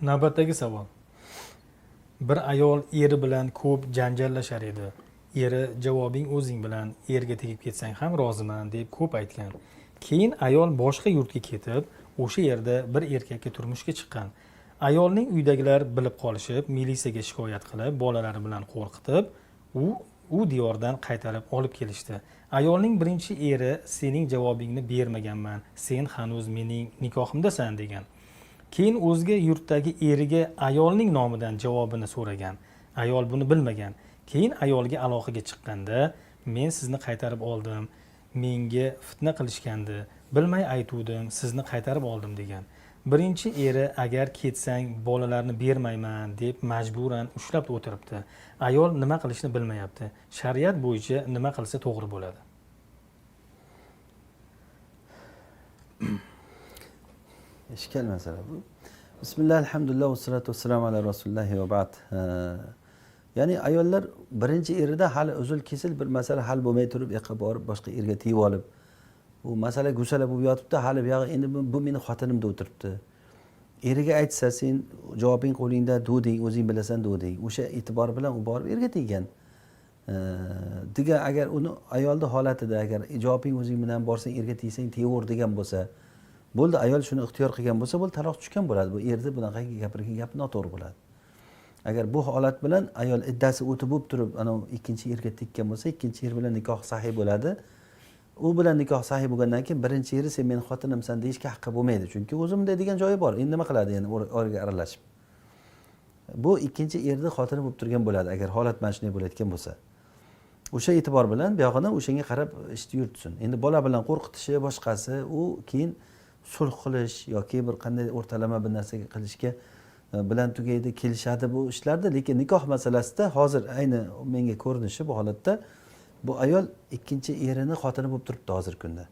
Navbatdagi savol. Bir ayol eri bilan ko'p janjallashar edi. Eri javobing o'zing bilan, erga tegib ketsang ham roziman deb ko'p aytgan. Keyin ayol boshqa yurtga ketib, o'sha yerda bir erkakka turmushga chiqqan. Ayolning uydagilar bilib qolishib, militsiyaga shikoyat qilib, bolalari bilan qo'rqitib, u diyordan qaytarib olib kelishdi. Ayolning birinchi eri sening javobingni bermaganman, sen hanuz mening nikohimdasan degan. Keyin o'zga yurtdagi eriga ayolning nomidan javobini so'ragan. Ayol buni bilmagan. Keyin ayolga aloqaga chiqqanda, men sizni qaytarib oldim, menga fitna qilishgandi, bilmay aytuvdim, sizni qaytarib oldim degan. Birinchi eri agar ketsang bolalarni bermayman deb majburan ushlab o'tiribdi. Ayol nima qilishni bilmayapti. Shariat bo'yicha nima qilsa to'g'ri bo'ladi? Ishkal masala bu. Bismillah, alhamdulillah, vassalatu vassalamu ala rasulillohi va ba'd. Ya'ni ayollar birinchi erida hali uzil kesil bir masala hal bo'lmay turib, yoqqa borib boshqa erga tegib olib, u masala gusala bo'lib yotibdi, hali buyog'i endi bu meni xotinim deb o'tiribdi. Eriga aytsa, sen javobing qo'lingda duding, o'zing bilasan duding. O'sha e'tibor bilan u borib erga teggan. Degan agar uni ayolni holatida agar javobing o'zing bilan borsang erga tegsang tegaver degan bo'lsa, bo'ldi, ayol shuni ixtiyor qilgan bo'lsa, bo'ldi, taloq tushgan bo'ladi. Bu erni bunaqa gapirgan gapi noto'g'ri bo'ladi. Agar bu holat bilan ayol iddasi o'tib bo'lib turib, ana ikkinchi erga tekkan bo'lsa, ikkinchi er bilan nikoh sahiy bo'ladi. U bilan nikoh sahiy bo'lgandan keyin birinchi eri sen meni xotinimsan deyishga haqqi bo'lmaydi. Chunki o'zi bunday degan joyi bor. Endi nima qiladi endi oraga aralashib? Bu ikkinchi erni xotini bo'lib turgan bo'ladi agar holat mana shunday bo'layotgan bo'lsa. O'sha e'tibor bilan buyog'ini o'shanga qarab ishni yuritsin. Endi bola bilan qo'rqitishi boshqasi, u keyin sulh qilish yoki bir qanday o'rtalama bir narsaga qilishga bilan tugaydi, kelishadi bu ishlarda. Lekin nikoh masalasida hozir ayni menga ko'rinishi bu holatda bu ayol ikkinchi erini xotini bo'lib turibdi hozirgi kunda.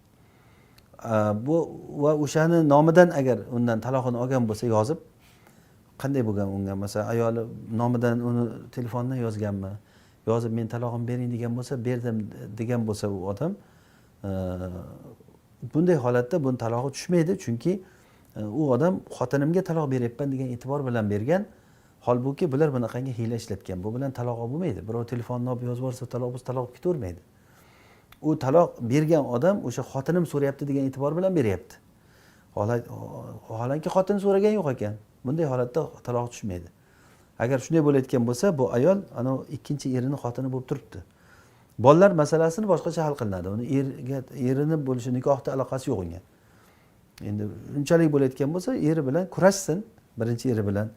Bu va o'shani nomidan agar undan talog'ini olgan bo'lsa yozib, qanday bo'lgan unga, masalan ayoli nomidan uni telefondan yozganmi, yozib men talog'imni bering degan bo'lsa, berdim degan bo'lsa u odam, bunday holatda buni talog'i tushmaydi, chunki u odam xotinimga taloq beryapman degan e'tibor bilan bergan. Holbuki bular bunaqangi hiyla ishlatgan. Bu bilan taloq olib bo'lmaydi. Birov telefonni olib yozib yuborsa taloq bo'lsa taloq bo'lib ketavermaydi. U taloq bergan odam o'sha xotinim so'rayapti degan e'tibor bilan beryapti. Holanki xotin so'ragan yo'q ekan. Bunday holatda taloq tushmaydi. Agar shunday bo'layotgan bo'lsa, bu ayol ana ikkinchi erini xotini bo'lib turibdi. Bolalar masalasini boshqacha hal qilinadi. Uni erga, erini bo'lishi nikohda aloqasi yo'q unga. Endi unchalik bo'layotgan bo'lsa, eri bilan kurashsin, birinchi eri bilan.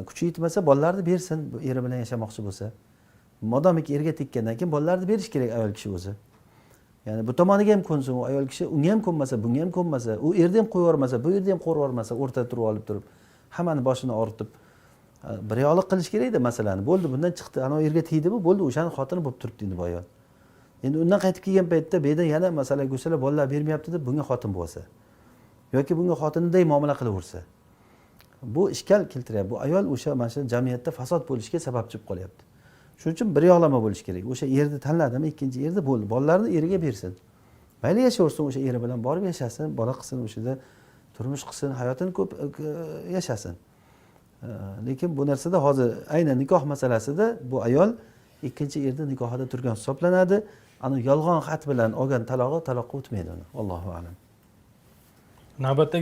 Kuchi yetmasa bolalarni bersin, bu eri bilan yashamoqchi bo'lsa. Modomiki erga tekkandan keyin bolalarni berish kerak ayol kishi o'zi. Ya'ni bu tomoniga ham ko'nsin u ayol kishi, unga ham ko'nmasa, bunga ham ko'nmasa, u erni ham qo'yib yubormasa, bu yerni ham qo'yib yubormasa, o'rtada turib olib turib, hammani boshini og'ritib, bir yoqlik qilish kerakda masalani. Bo'ldi, bundan chiqdi, ana erga tegdimi, bo'ldi, o'shani xotini bo'lib turibdi endi bu ayol. Endi undan qaytib kelgan paytda bu yerda yana masala go'sala bolalar bermayapti deb bunga xotin bo'lsa yoki bunga xotiniday muomala qilaversa, bu ishkal keltiryapti. Bu ayol o'sha mana shu jamiyatda fasod bo'lishiga sababchi bo'lib qolyapti. Shuning uchun bir yoqlama bo'lish kerak. O'sha erni tanladimi, ikkinchi erni bo'ldi, bolalarni eriga bersin. Mayli yashayversin, o'sha eri bilan borib yashasin, bola qilsin, o'sha yerda turmush qilsin, hayotini ko'p yashasin. Lekin bu narsada hozir aynan nikoh masalasida bu ayol ikkinchi erni nikohida turgan hisoblanadi. Ana yolg'on xat bilan olgan talog'i taloqqa o'tmaydi uni. Allohu a'lam. Navbatdagi